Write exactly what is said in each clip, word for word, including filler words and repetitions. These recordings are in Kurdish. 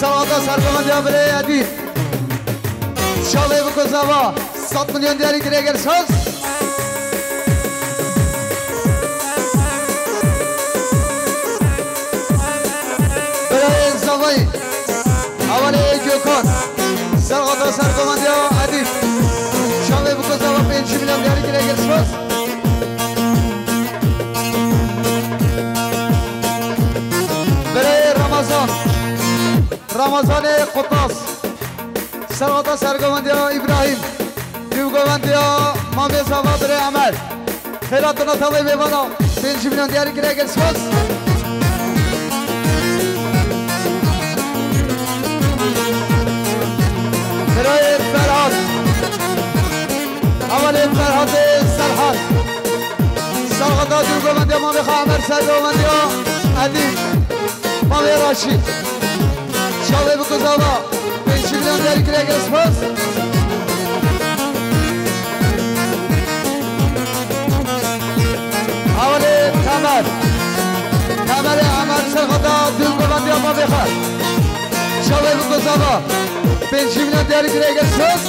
Serhada sergovendiya birê Edîb. Çavê biko zava. Sed milyon diyarî kirê gel saz. Birayê zavayî. Hevalê Gökhan. Serhada sergovendiya Edîb. Çavê biko zava pêncî milyon diyarî kirê gel saz. Birayê Ramazan. Ramazanê Qutas. Serhada sergovendiya Îbrahîm. Dû govendiya mamê zava birê Emer. Xêratina tavayê mêvana. Pêncî milyon diyarî kirê gel spas. Birayê Ferhat. Hevalê Ferhatê Serhat. Serhada dû govendiya mamê xwe Emer sergovendiya Edîb. Mamê Raşîd. Çavê biko zava. Pêncî milyon diyarî kirê gel spas. Hevalê Temer. Temerê Emer serhada dû govendiya mamê xwe. Çavê biko zava. Pêncî milyon diyarî kirê gel spas.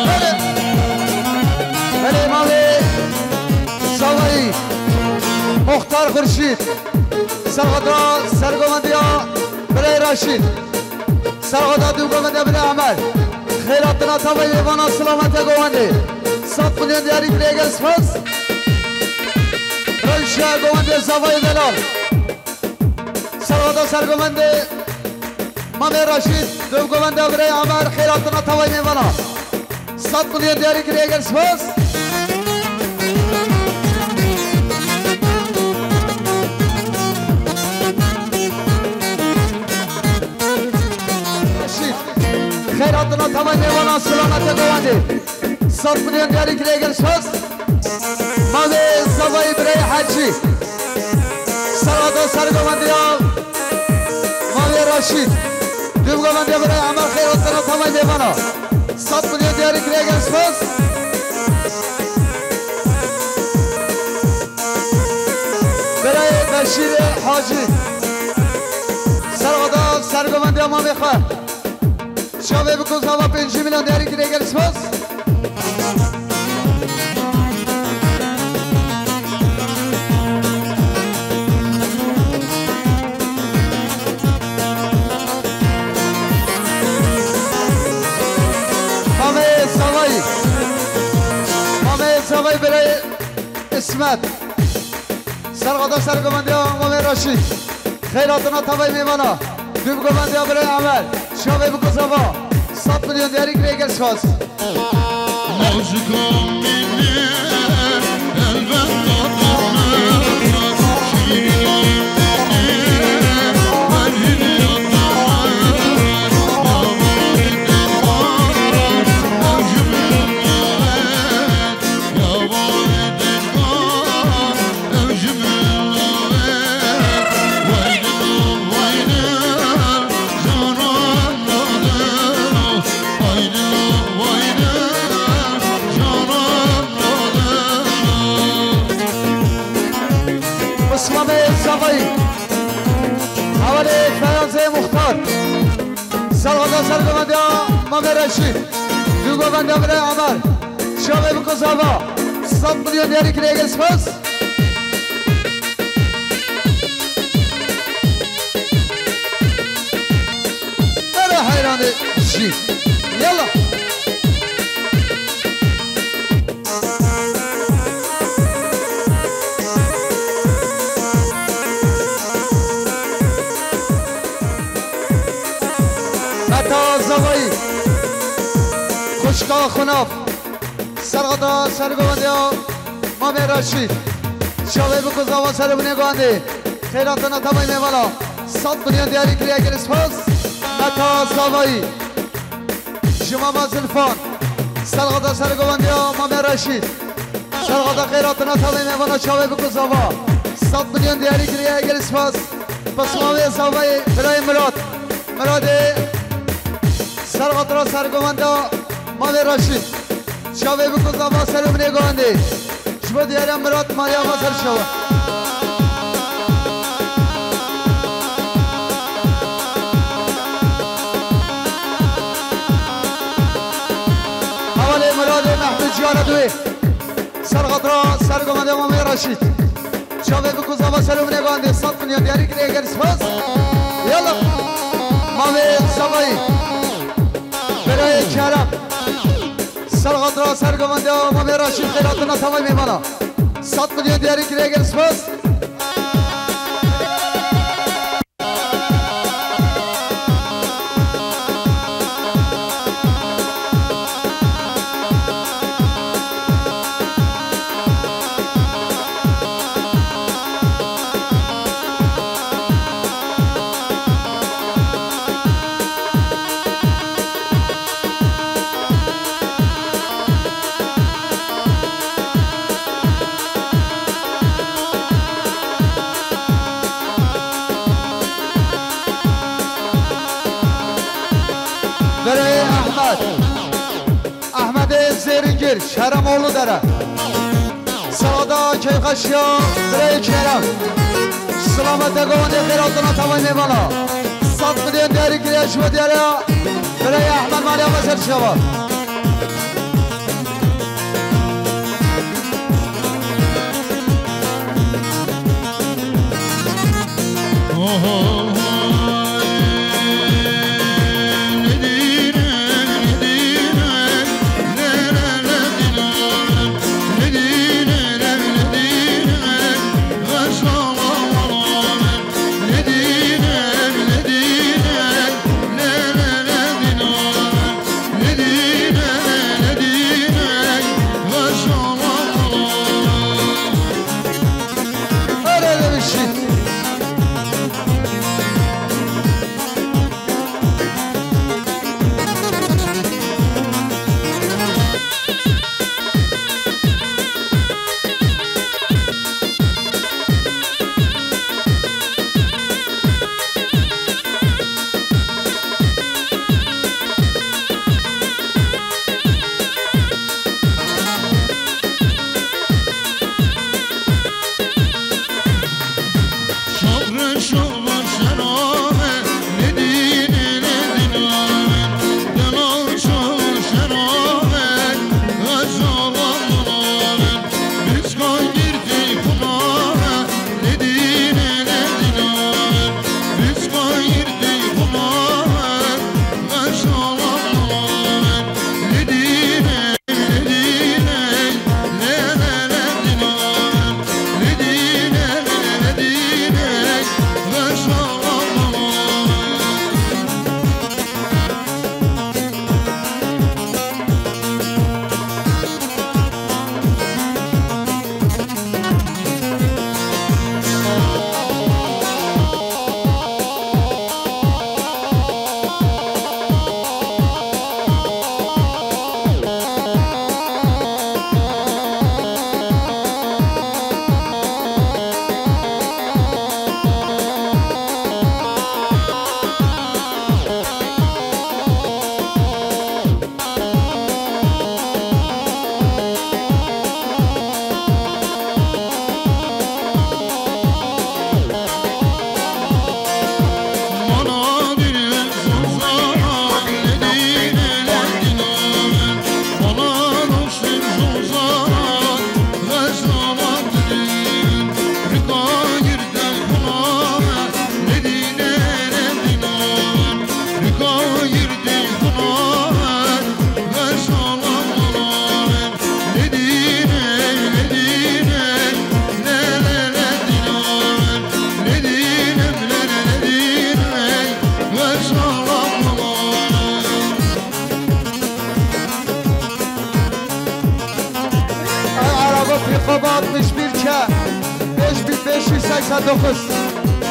Belê, belê, malê Zavayî, Muxtar Xurşîd, serhada sergovendiya birê Raşîd, serhada dû govendiya birê Emer, xêratina tavayê mêvana silamete govendê, sed milyon diyarî kirê gel spas. Rewşa govendê Zavayê delal. Serhada sergovendê Mamê Raşîd, dû govendê birê Emer, xêratina tavayê mêvana. Sed milyon diyarî kirê gel spas. Raşîd, xêratina tavayê mêvana, silamete govendê. Sed milyon diyarî kirê gel spas. Mavê Zavayî birê Hecî. Serhada sergovendiya Mavê Raşîd. Dû govendiya birê Emer, xêratina tavayê mêvana. Sed milyon diyarî kirê gel spas. Birê Beşîrê Hacî. Serhada sergovendiya mamê xwe. Çavê biko zava, pêncî milyon diyarî kirê gel spas. Mamê Zavayî. Mamê Zavayî birê İsmet. Serhada sergovendiya Mamê Raşîd. Xeyratina tavayê mêvana. Dû govendiya birê Emel. Çavê biko zava. Sed milyon diyarî kirê gel spas. Osmanê Zavayî. Hevalê Feyazê Muxtar. Serhada sergovendiya Mamê Reşîd. Dû govendiya birê Emer. Çavê biko zava. Sed milyon diyarî kirê gel spas. Were heyranê jî. Yala. Meta Zavayî. Xwişka Xunav. Serhada sergovendiya Mamê Reşîd. Çavê biku zava ser û binê guhandê. Xêratina tevayî mêvana. Sed milyon diyarî kiriye, gelî spas. Meta Zavayî. Ji mama Zilfan. Serxata ser guhandiya Mamê Reşîd. Serxata xêratina tevayî mêvana, çavê biku zava. Sed milyon diyarî kiriye, gelî spas. Pismamê Zavayî, birayê Mirat. Miradê. Serxatira ser guhandiya Mamê Reşîd. Çavê biku zava ser û binê guhandê. Ji bo diyariya Mirat Mariya Mazar Şewa. Hevalê Miradê Mehmet Ciyara Duê. Serxatira ser guhandê Mamê Reşîd. Çavê biku zava ser û binê guhandê, sed milyon diyarî kiriye, gelî spas. Yallah. Mamê Zavayî. Birayê Kerem. Serxatira ser guhandiya Mamê Reşîd, xêratina tevayî mêvana. Sed milyon diyarî kiriye, gelî spas. Birayê Ehmed. Ehmedê Zêringir, Şeremoğlu Dere. Sağda keyfxweşiya birayê Kerem. Silamete guhandê, xêratina tevayî mêvana. Sed milyon diyarî kiriye, ji bo diyariya birayê Ehmed Maliya Mezer Şeva. Araba pîqo bi altmış bir K. bin beş yüz seksen dokuz.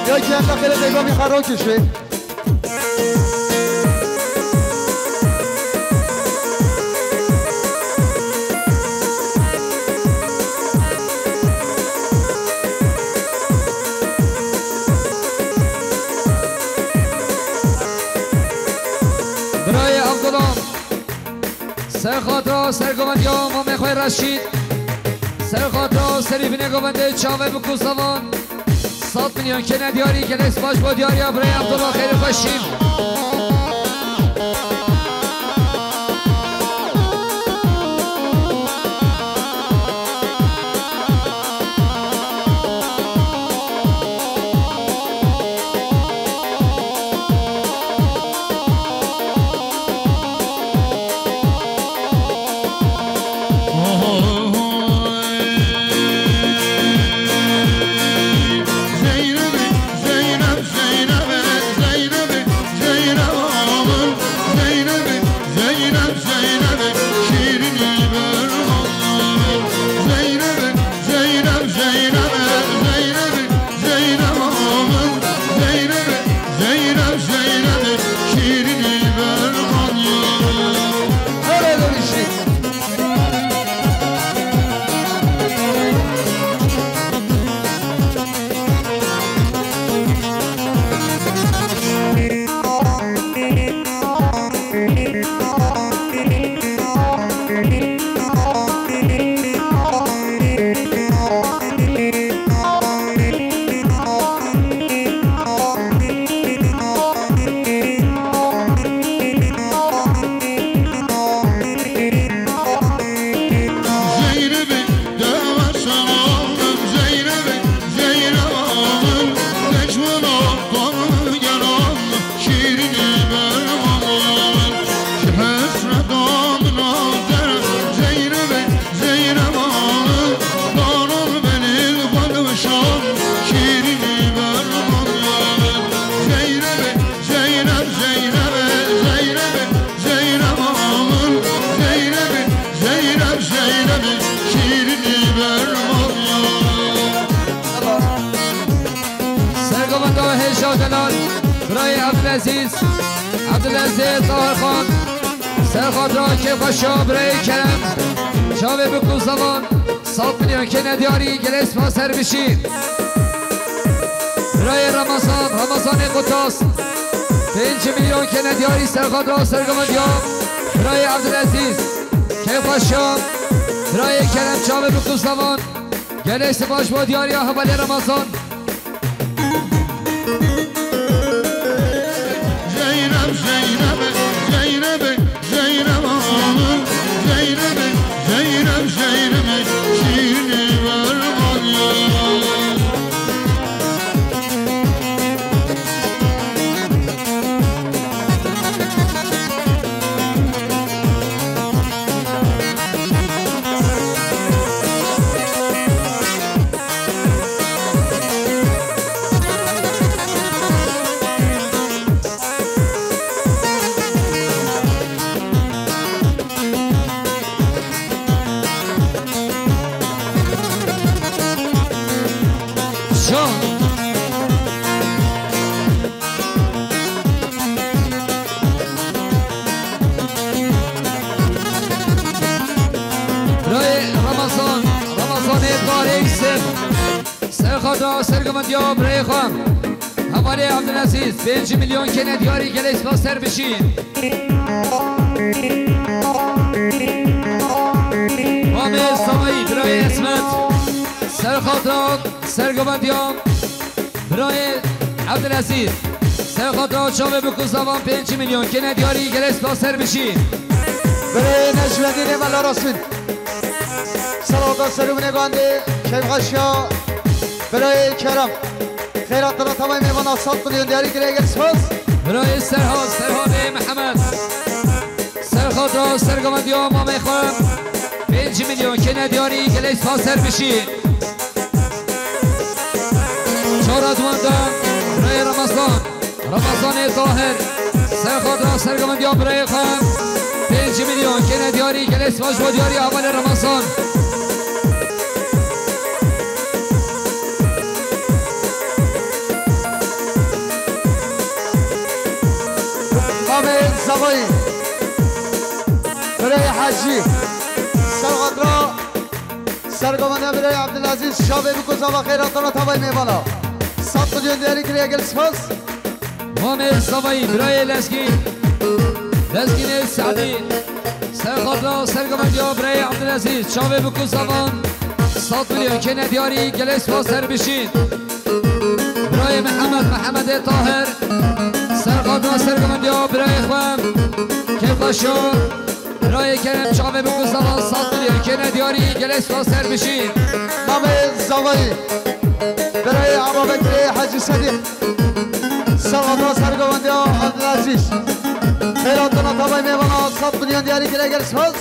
Diyor ki, "Emlak ele devamı karo kişi." Birayê Abdullah. Ser xatira sergovendiya mamê xwe Reşîd. Ser xatira serî binê govendê çavê bi kuzavan. Sed milyon kêne diyarî, gelek spas bo diyariya birayê Abdullah, xêr û xweşî. Zeynep, Zeynep, Zeynep, Zeynep, Zeynep, Zeynep, Zeynep, şîrînî berxan ya. Öyle demiştik. Zeynep, Zeynep, Zeynep, Zeynep, Zeynep, Zeynep, Zeynep, şîrînî berxan ya. Sergovenda hêja delal, birayê Abdulaziz, Abdulaziz Tahirxan, ser xatira kêfxweşa birayê Kerem, çavê bi kuzavan. Sed milyon kêne diyarî, gelek spas, ser bişî. Birayê Ramazan, Ramazanê Qutas. Pênc milyon kêne diyarî, ser xatira sergovendiya birayê Abdulaziz. Kêfxweşa birayê Kerem, çavê bi kuzavan. Gelek spas bo diyariya hevalê Ramazan. Zeynep, Zeynep, Zeynep, Zeynep Hanım, Zeynep, Zeynep, Zeynep, şiirini ver bana. Birayê Ramazan, Ramazanê Tarêk Sêv. Ser xatira sergovendiya birayê xwe. Hevalê Abdulaziz, pênc milyon kêne diyarî, gelek spas, ser bişî. Mamê Samayî, birayê Esmet. Ser xatira sergovendiya birayê Abdulaziz. Ser xatira çavê bi kuzavan, pênc milyon kêne diyarî, gelek spas, ser bişî. Birayê Necmedînê Mela Rasmîn. Salata serû binê bandê, keyfxweşiya birayê Kerem. Xêra tira tamamê mêvana sed milyon diyarî kiriye, gelek spas. Birayê Serhat, Serhatê Mihemed. Ser xatira sergovendiya mamê xwe. Pênc milyon kêne diyarî, gelek spas, ser bişî. Çara duwanda birayê Ramazan. Ramazanê Tahir, ser xatira sergovendiya birayê xwe, pênc milyon kêne diyarî, gelek spas bo diyariya hevalê Ramazan. Vay. Birayê Hecî. Ser xatira sergovendiya birayê Abdulaziz, çavê biko zava xeyratana tavayê mêvana. Sed milyon diyarî kiriye, gelek spas. Mamê zavayî birayê Lezgîn. Lezgînê Se'dî. Ser xatira sergovendiya birayê Abdulaziz, çavê biko zavan. Sed milyon kene diyarî, gelek spas, ser bişîn. Birayê Mihemed, Mihemedê Tahir. Ser xatira sergovendiya birayê xwe. Kêfxweşa. Birayê Kerem, çavê biko zavan, sed milyon kene diyarî, gelek spas, ser bişîn. Mamê zavayî. Birayê Ebabekirê Hecî Sedîq. Ser xatira sergovendiya Abdulaziz. Xeyratana tavayê mêvana, sed milyon diyarî kiriye, gelek spas.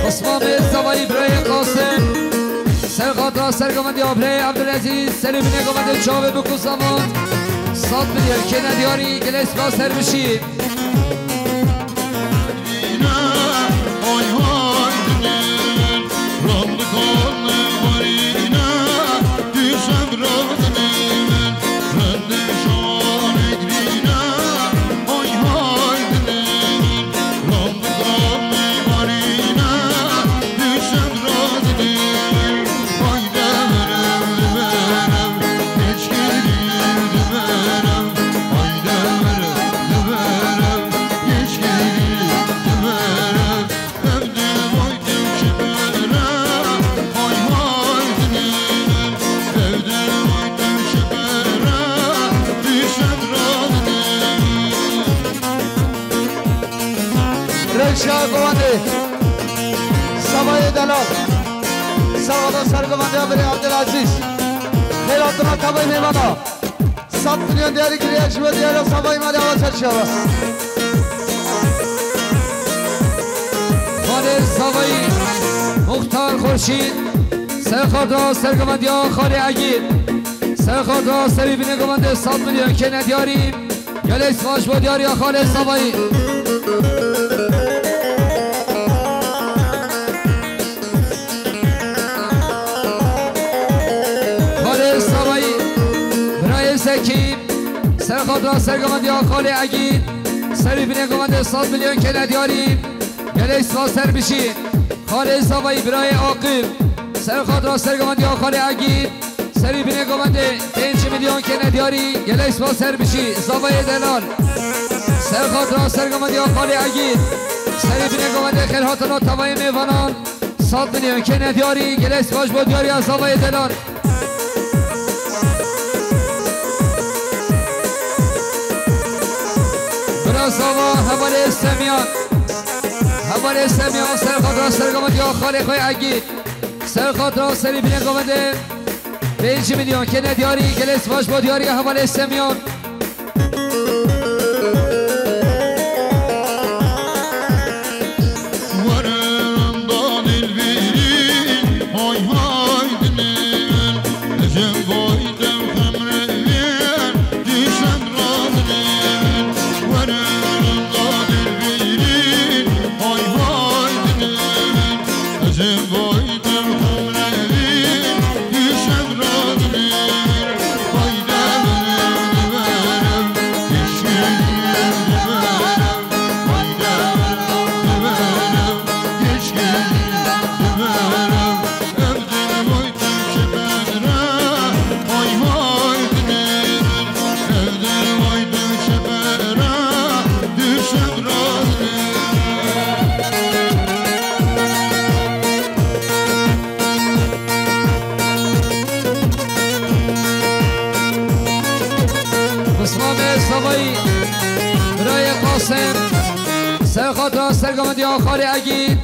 Osman Bey zavayî birayê Qasim. Ser xatira sergovendiya birayê Abdulaziz. Serê binê govendê çavê biko zavan. Sed milyon kene diyarî, gelek spas, ser bişîn. Rewşa govendê. Zavayê delal. Sağ olun, sergovendiya birê Abdulaziz. Xeyratına tavayê mêvana. Sed milyon diyarî kiriye, ji bo diyara zavayî malê awa ser çava. Xalê zavayî Muxtar Xurşîd. Ser xatira sergovendiya xalê Egîd. Ser xatira serê binê govendê sed milyon kene diyarî. Gelek spas bo diyariya xalê zavayî. Xalê zavayî, birayê Zekî. Ser xatira sergovendiya xalê Egîd. Serê binê govendê sed milyon kene diyarî. Gelek spas, ser bişî. Xalê zavayî, birayê Aqil. Ser xatira sergovendiya xalê Egîd. Serê binê govendê pênc milyon kene diyarî, gelek spas, ser bişî. Zavayê delal. Ser xatira sergovendiya xalê Egîd. Serê binê govendê xêr hatina tavayê mêvanan. Sed milyon kene diyarî, gelek spas bo diyariya zavayê delal. Bira zava hevalê Semyan. Hevalê Semyan ser xatira sergovendiya xalê xwe Egîd. Ser xatira serê binê govendê pênc milyon kene diyarî, gelek spas bo diyariya hevalê Semyan. Bismamê Savayî, birayê Qasim, ser xatira sergovendiya xalê Egîd,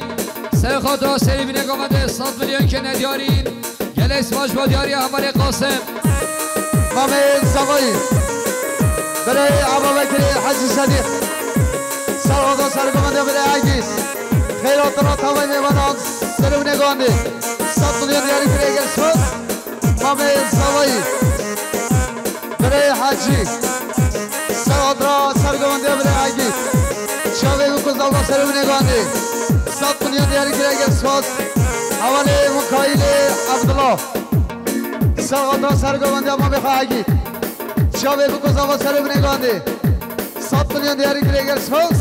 ser xatira serê binê govendê sed milyon kene diyarî. Gelek spas bo diyariya hevalê Qasim. Mamê Zavayî. Birayê Ebabekirê Hecî Sedîq. Ser xatira sergovendiya birê Egîd. Xeyratira tavayê mêvanan serê binê govendê. Sed milyon diyarî kiriye, gelek spas. Mamê Zavayî. Birayê Hecî. Ser xatira sergovendiya birê Egîd. Çavê wî ku zava serê binê govendê. Sed milyon diyarî kiriye, gelek spas. Hevalê Mikaîlê Ebdullah. Serxata sergovendiya mamê xwe Egîd. Çavê biko zava serê binê gandê. Sed milyon diyarî girê gel spas.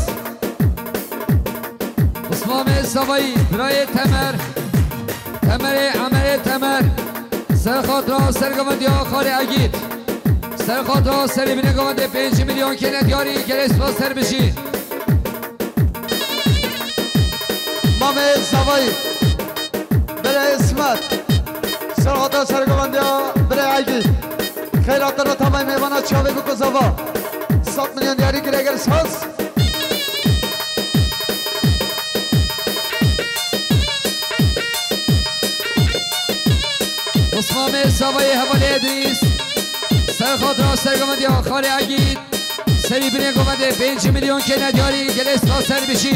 Usmamê Savayî, birayê Temer. Temerê, Emerê Temer. Serxatra sergovendiya xalê Egîd. Serxatra serê binê govendê pênc milyon kêne diyarî gelê spas ser bijî. Mamê Zavayî, Bere Îsmet, serxata sergovendiya Bere Egî. Xeyra te re tamay mêvana çavê biko zava. Sed milyon diyarî kire gel saz. Usmamê Zavayî hevalê Edrîs. Serxatra sergovendiya xalê Egîd. Serî binê govendê pênc milyon kêne diyarî gelê spas ser bijî.